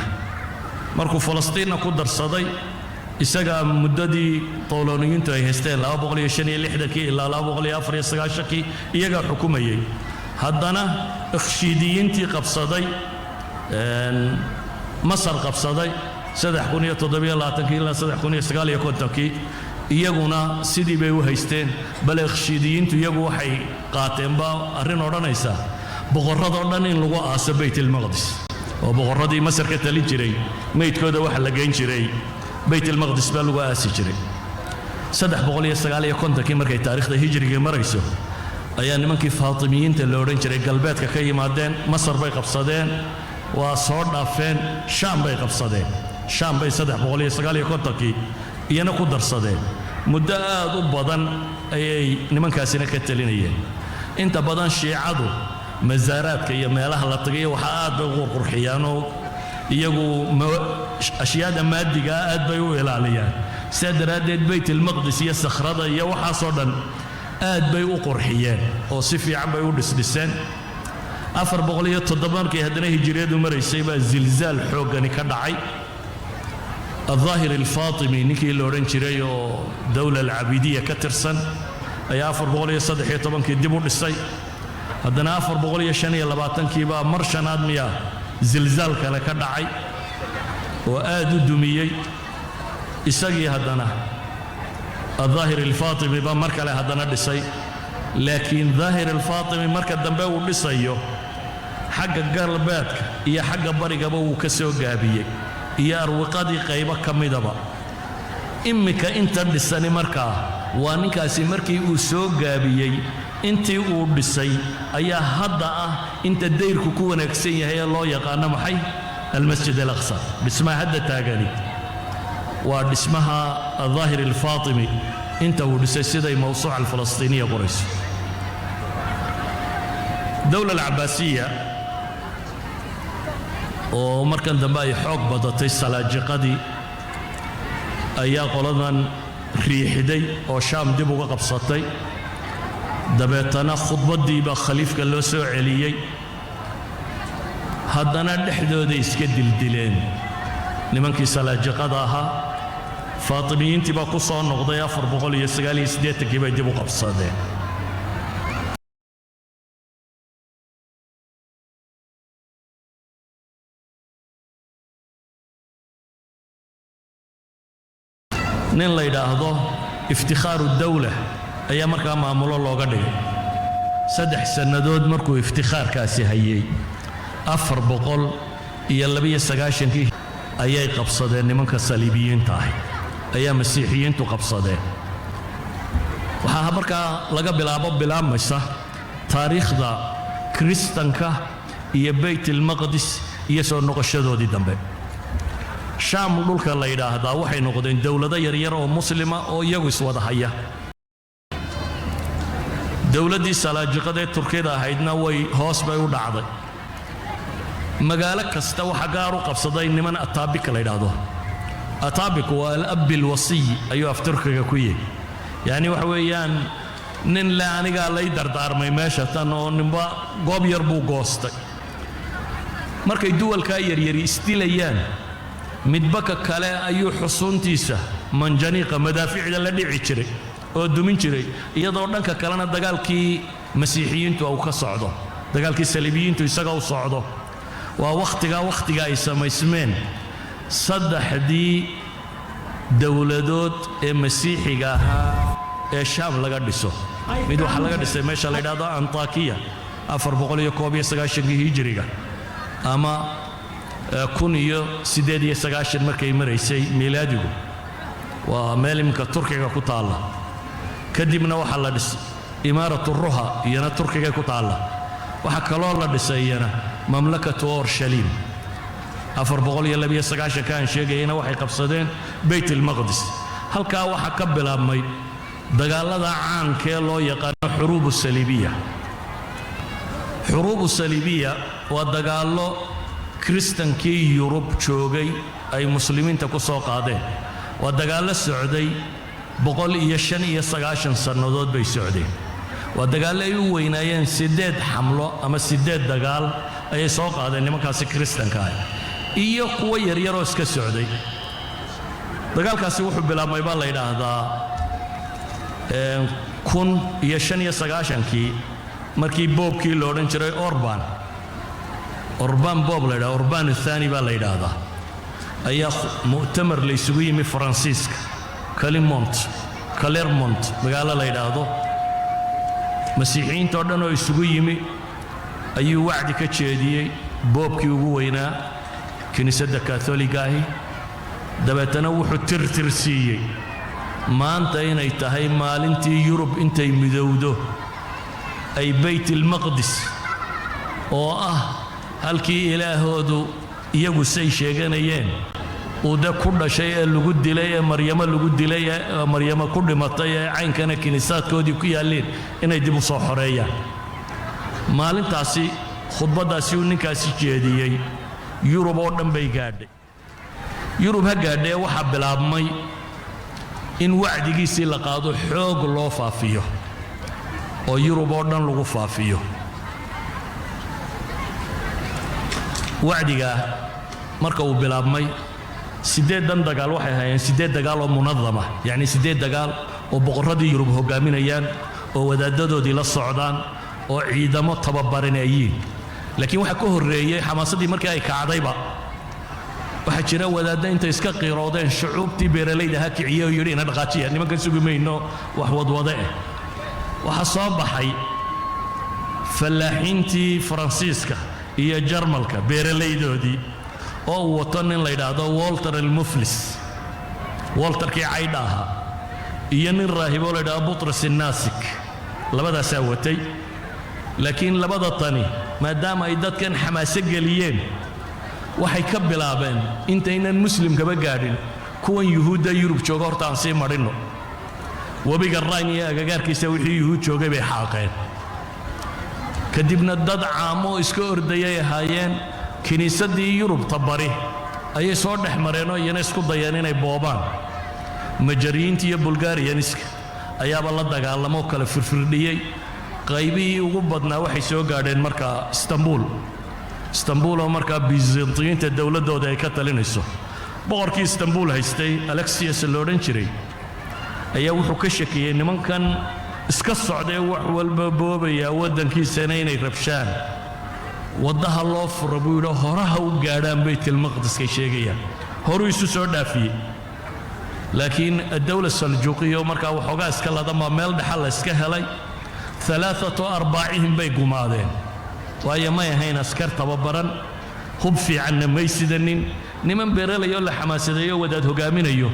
Markuu Falastiinna ku darsaday, isagaa muddadii Towlooniyiintu ay haysteen, 265-kii ilaa 294-kii, iyagaa xukumayey. Haddana Ikhshiidiyiintii qabsaday Masar, qabsaday 3027-kii ilaa 3059-kii, iyaguna sidii bay u haysteen. Bale Ikhshiidiyiintu iyagu waxay qaateenba arrin odhanaysa boqorradoo dhan in lagu aaso Baytalmaqdis, oo boqorradii Masar ka talin jiray meydkooda waxa la geyn jiray Baytalmaqdis baa lagu aasi jiray. 359-kii markay taariikhda hijriga marayso ayaa nimankii Faatimiyiinta la odhan jiray galbeedka ka yimaadeen. Masar bay qabsadeen, waa soo dhaafeen, Shaam bay qabsadeen. Shaam bay 359-kii iyana ku darsadeen. Muddo aad u badan ayay nimankaasina ka talinayeen. Inta badan Shiicadu masaaraadka iyo meelaha la tagayo waxaa aad bay u qurqurxiyaanoo iyagu ashyaada maadigaa aad bay u ilaaliyaan. Sidaa daraaddeed Baytalmaqdis iyo sakhrada iyo waxaasoo dhan aad bay u qurxiyeen oo si fiican bay u dhisdhiseen. 407 markay haddana hijiriyadu maraysay baa zilzaal xooggani ka dhacay. Aldaahir Alfaatimi ninkii la odhan jiray oo dowla alcabiidiya ka tirsan ayaa 413-kii dib u dhisay. Haddana 425-kii baa mar shanaad miyaa zilzaal kale ka dhacay oo aad u dumiyey isagii. Haddana Aldaahir Alfaatimi baa mar kale haddana dhisay, laakiin Daahir Alfaatimi marka dambe uu dhisayo xagga galbeedka iyo xagga barigaba wuu ka soo gaabiyey iyo arwiqadii qaybo ka midaba. Immika inta dhisani markaa waa ninkaasi markii uu soo gaabiyey intii uu dhisay ayaa hadda ah inta dayrku ku wanaagsan yahay ee loo yaqaano maxay? Almasjid Alaqsa. Dhismaha hadda taagani waa dhismaha Aldaahir Alfaatimi inta uu dhisay, siday Mawsuuca Alfalastiiniya qorayso. Dowla Alcabaasiya oo markan dambe ay xoog badatay Salaajiqadii ayaa qoladan riixiday oo Shaam dib uga qabsatay. Dabeetana khudbaddii baa khaliifka loo soo celiyey. Haddana dhexdooday iska dildileen nimankii Salaajiqada ahaa. Faatimiyiintii baa ku soo noqday. 489-kii bay dib u qabsadeen. Nin la yidhaahdo Iftikhaaru Dawla ayaa markaa maamulo looga dhigay. 3 sannadood markuu iftikhaarkaasi hayey, 492-kii ayay qabsadeen nimanka Saliibiyiinta ahi, ayaa Masiixiyiintu qabsadeen. Waxaa markaa laga bilaabo bilaabmaysa taariikhda Kiristanka iyo Baytalmaqdis iyo soo noqoshadoodii dambe. Shaam dhulka la yidhaahdaa waxay noqdeen dowlado yaryar oo Muslima oo iyagu iswada haya. Dowladdii Salaajiqada ee Turkiyada ahaydna way hoos bay u dhacday. Magaalo kasta waxaa gaar u qabsaday niman Ataabika la yidhaahdo. Ataabik waa al-ab alwasiy ayuu af Turkiga ku yihi, yacni waxa weeyaan Nin le anigaa lay dardaarmay meesha tan oo ninba goob yar buu goostay. Markay duwalkaa yaryari isdilayaan, midba ka kale ayuu xusuuntiisa manjaniiqa, madaaficda la dhici jiray oo dumin jiray, iyadoo dhanka kalena dagaalkii Masiixiyiintu uu ka socdo, dagaalkii Saliibiyiintu isaga u socdo. Waa wakhtigaa wakhtiga ay samaysmeen saddexdii dowladood ee Masiixiga ahaa ee Shaam laga dhiso. Mid waxaa laga dhisay meesha la yidhahdo Antakiya 491-kii Hijiriga ama 1098 markay maraysay miilaadigu. Waa meel iminka Turkiga ku taalla. Kadibna waxaa la dhisay Imaaratu Ruha, iyana Turkiga ku taalla. Waxaa kaloo la dhisay iyana Mamlakatu Orshaliim. 492-ka aan sheegayana waxay qabsadeen Beyt Ilmaqdis. Halkaa waxaa ka bilaabmay dagaalada caankee loo yaqaano Xuruubu Saliibiya. Xuruubu Saliibiya waa dagaallo Kiristankii Yurub joogay ay Muslimiinta ku soo qaadeen. Waa dagaallo socday 195 sannadood bay socdeen. Waa dagaallo ay u weynaayeen siddeed xamlo ama siddeed dagaal ayay soo qaadeen nimankaasi Kiristanka ah iyo kuwo yaryaroo iska socday. Dagaalkaasi wuxuu bilaabmay baa la yidhaahdaa 1095-kii, markii boobkii la odhan jiray Orban, Orban boob la yidhahda, Orban Athani baa la yidhaahdaa, ayaa mu'tamar la isugu yimi Faransiiska, Calimont, Clermont magaalo la yidhaahdo. Masiixiyiinta oo dhan oo isugu yimi ayuu wacdi ka jeediyey boobkii ugu weynaa kiniisadda Katholiga ahi. Dabeetana wuxuu tirtir siiyey maanta inay tahay maalintii Yurub intay midowdo ay Baytilmaqdis, oo ah halkii ilaahoodu iyagu say sheeganayeen uu de ku dhashay ee lagu dilay ee Maryamo lagu dilay ee Maryamo ku dhimatay ee caynkana kiniisaadkoodii ku yaalleen, inay dib u soo xoreeyaan. Maalintaasi khudbaddaasi uu ninkaasi jeediyey Yurub oo dhan bay gaadhay. Yurub ha gaadhee, waxaa bilaabmay in wacdigiisii la qaado, xoog loo faafiyo oo Yurub oo dhan lagu faafiyo. Wacdigaa marka uu bilaabmay, siddeedan dagaal waxay ahaayeen siddeed dagaal oo munadama, yacni siddeed dagaal oo boqorradii Yurub hoggaaminayaan oo wadaaddadoodii la socdaan oo ciidamo tababaran ay yihiin. Laakiin waxaa ka horreeyey xamaasaddii markii ay kacdayba, waxaa jira wadaadda intay iska qiiroodeen shucuubtii beeralayda ha kiciye oo yidhi, "Ina dhaqaajiya, nimankan sugi mayno wax wadwade eh." Waxaa soo baxay fallaaxiintii Faransiiska iyo Jarmalka beeralaydoodii oo uu wato nin la yidhaahdo Walter almuflis, Walterkii caydha ahaa, iyo nin raahiboo la yidhahdo Butros innaasik. Labadaasaa watay. Laakiin labada tani maadaama ay dadkan xamaaso geliyeen, waxay ka bilaabeen intaynan Muslimkaba gaadhin kuwan Yuhuudda Yurub jooga horta aan sii madhinno. Webiga Rhine iyo agagaarkiisa wixii Yuhuud joogay bay xaaqeen. Kadibna dad caamo iska ordayay ahaayeen, kiniisaddii Yurubta bari ayay soo dhex mareenoo iyana isku dayeen inay boobaan. Majariyiinta iyo Bulgariyaniska ayaaba la dagaalamoo kala firfirdhiyey. Qaybihii ugu badnaa waxay soo gaadheen markaa Istanbuul. Istanbuul oo markaa Bizantiyiinta dowladdooda ay ka talinayso, boqorkii Istanbuul haystay, Alexius la odhan jiray, ayaa wuxuu ka shakiyey nimankan iska socdaee wax walba boobaya waddankiisana inay rabshaan. Waddaha loo fura buu yidhi, horaha u gaadhaan Baytilmaqdiskay sheegayaan. Horuu isu soo dhaafiyey. Laakiin addowla Saljuuqiya oo markaa waxoogaa iska ladan baa meel dhexa la iska helay. Alaaatu arbaacihim bay gumaadeen, waayo may ahayn askar tababaran, hub fiicanna may sidanin. Niman beeralayoo la xamaasadeeyo, wadaad hogaaminayo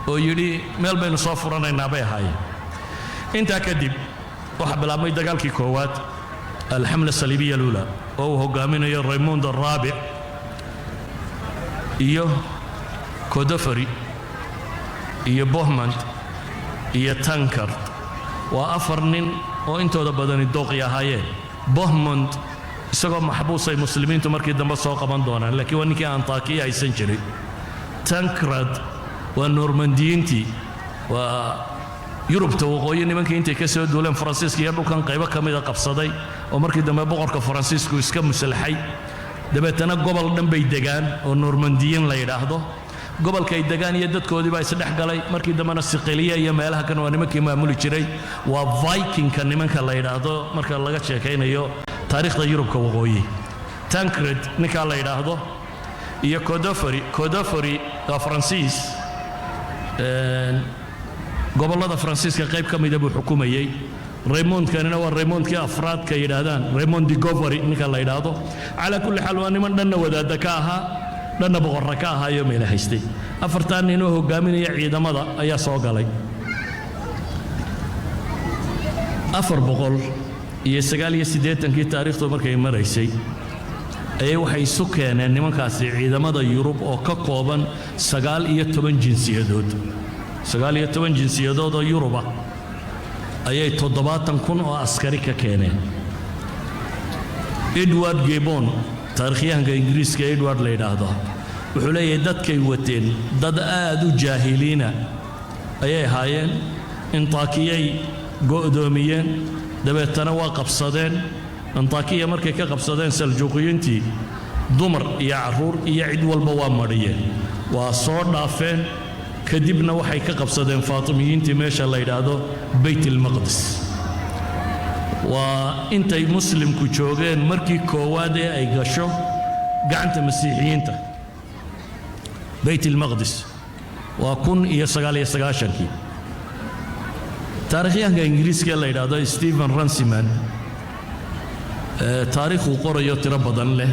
oo yidhi meel baynu soo furanaynaa bay ahaayeen. Intaa kadib waxaa bilaabmay dagaalkii koowaad, alxamla saliibiya luula, oo uu hogaaminayo Raymond araabic iyo Godofari iyo Bohmand iyo Tankard. Waa afar nin oo intooda badani dooqi ahaayeen. Bohmond isagoo maxbuusay Muslimiintu markii dambe soo qaban doonaan, laakiin waa ninkii Antakiya haysan jiray. Tankrad waa Normandiyiintii, waa Yurubta waqooyi nimankii intay ka soo duuleen Faransiiska iyo dhulkan qaybo ka mida qabsaday, oo markii dambe boqorka Faransiisku iska muslaxay. Dabeetana gobol dhan bay degaan oo Normandiyin la yidhaahdo. Gobolkay degaan iyo dadkoodii baa isdhex galay. Markii dambena Siqiliya iyo meelaha kan waa nimankii maamuli jiray. Waa Vikingka nimanka la yidhaahdo marka laga sheekaynayo taariikhda Yurubka waqooyi. Tancred ninkaa la yidhaahdo iyo Codofori. Codofori waa Faransiis, gobollada Faransiiska qayb ka mida buu xukumayey. Raymondkanina waa Raymondkii afraadka yidhaahdaan, Raymond de Govery ninka la yidhaahdo. Calaa kulli xaal, waa niman dhanna wadaadda ka ahaa, dhanna boqorra ka ahaayo meela haystay. Afartan ninoo hogaaminaya ciidamada ayaa soo galay. 489-kii taariikhdu markay maraysay ayay waxay isu keeneen nimankaasi ciidamada Yurub oo ka kooban 19 jinsiyadood. 19 jinsiyadood oo Yuruba ayay 70,000 oo askari ka keeneen. Edward Gibbon, taarikhyahanka Ingiriiska Edward la yidhaahdo, wuxuu leeyahay dadkay wateen dad aad u jaahiliina ayay ahaayeen. Intaakiyay go'doomiyeen, dabeetana waa qabsadeen. Antakiya markay ka qabsadeen Saljuuqiyiintii, dumar iyo carruur iyo cid walba waa mariyeen, waa soo dhaafeen. Kadibna waxay ka qabsadeen Faatimiyiintii meesha la yidhaahdo Beyt ilmaqdis. Waa intay Muslimku joogeen markii koowaad ee ay gasho gacanta Masiixiyiinta Beyt ilmaqdis, waa 1099-kii. Taarikhyahanka Ingiriiska la yidhaahdo Stephen Runciman, taariikhuu qorayo tiro badan leh,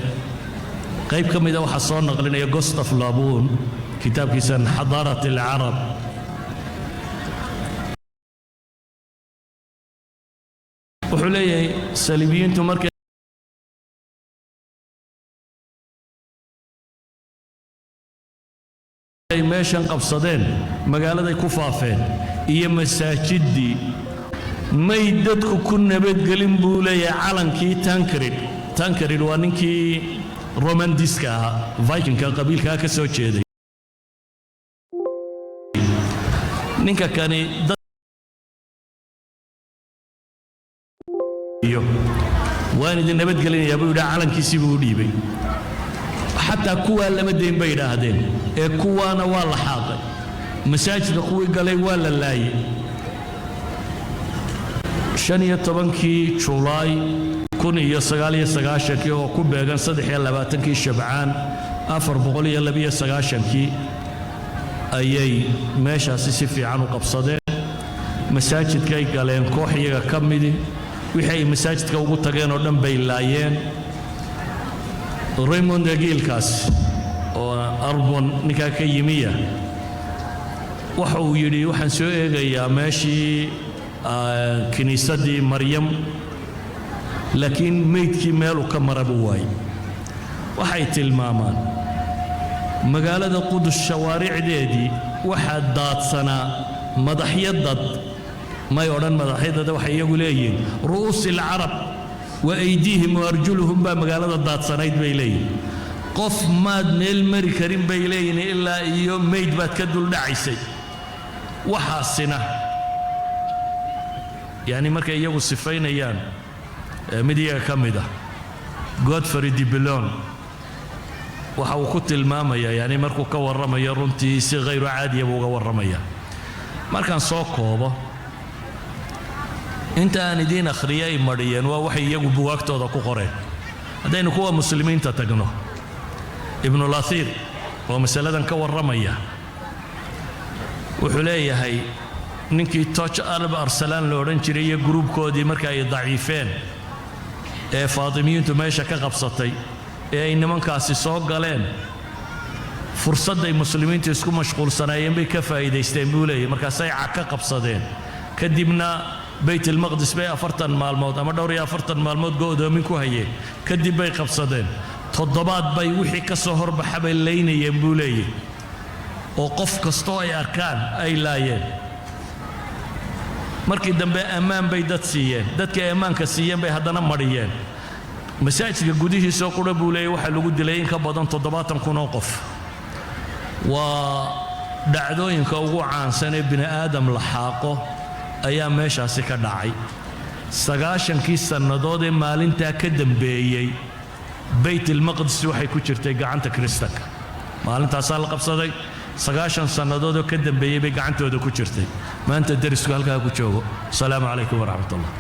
qayb ka mida waxaa soo naqlinaya Gustave Le Bon kitaabkiisan Xadaarat alcarab. Wuxuu leeyahay Saliibiyiintu markay ay meeshan qabsadeen, magaaladay ku faafeen iyo masaajiddii may dadku ku nabadgelin, buu leeyahay, calankii Tancred. Tancred waa ninkii Romandiska ahaa, Vikingka qabiilkaa ka soo jeeday. Ninka kani iyo waan idin nabadgelinayaa buu yidhi, calankiisii buu u dhiibay. Xataa kuwaa lama dayn bay yidhaahdeen, ee kuwaana waa la xaaqay. Masaajidka kuwii galay waa la laayay. 15-kii Julaay 1099-kii, oo ku beegan 23-kii Shabcaan 492-kii, ayay meeshaasi si fiican u qabsadeen. Masaajidkay galeen koox iyaga ka midi, wixii ay masaajidka ugu tageen oo dhan bay laayeen. Raymond Agiilkaas oo Arbon ninkaa ka yimiya waxa uu yidhi: waxaan soo eegayaa meeshii kiniisaddii Maryam. Laakiin meydkii meeluu ka mara buu waayey. Waxay tilmaamaan magaalada Qudus shawaaricdeedii waxaa daadsanaa madaxyo dad. May odhan madaxyadada, waxay iyagu leeyihiin ru'uusi alcarab wa aydiihim wa arjuluhum baa magaalada daadsanayd, bay leeyihin. Qof maad meel mari karin, bay leeyihin, ilaa iyo meyd baad ka duldhacaysay. Waxaasina yacni markay iyagu sifaynayaan, mid iyaga ka mid ah, Godfrey de Bouillon, waxa uu ku tilmaamaya, yani markuu ka warramayo, runtii si khayru caadiya buu uga warramaya. Markaan soo koobo inta aan idiin akhriyay, ay mariyeen waa waxay iyagu buwaagtooda ku qoreen. Haddaynu kuwa Muslimiinta tagno, Ibnulathiir oo masaladan ka warramaya wuxuu leeyahay ninkii Toch Alb Arsalaan la odhan jiray iyo gruubkoodii marka ay daciifeen ee Faatimiyiintu meesha ka qabsatay ee ay nimankaasi soo galeen, fursadday Muslimiintu isku mashquulsanaayeen bay ka faa'iidaysteen, buu leeyahy. Markaasay cag ka qabsadeen. Kadibna Bayt ilmaqdis bay 40 maalmood ama dhowr iyo 40 maalmood go'doomin ku hayeen. Kadib bay qabsadeen. Toddobaad bay wixii ka soo horbaxa bay laynayeen, buu leeyahy, oo qof kastoo ay arkaan ay laayeen. Markii dambe ammaan bay dad siiyeen. Dadkii ay ammaanka siiyeen bay haddana mariyeen. Masaajidka gudihiisoo qura, buu leeyay, waxaa lagu dilay in ka badan 70,000 oo qof. Waa dhacdooyinka ugu caansan ee bini aadam la xaaqo. Ayaa meeshaasi ka dhacay. 90-kii sannadood ee maalintaa ka dambeeyey, Baytalmaqdis waxay ku jirtay gacanta Kiristanka. Maalintaasaa la qabsaday, 90 sannadood oo ka dambeeyey bay gacantooda ku jirtay. Maanta derisku halkaa ku joogo. Asalaamu calaykum waraxmat ullah.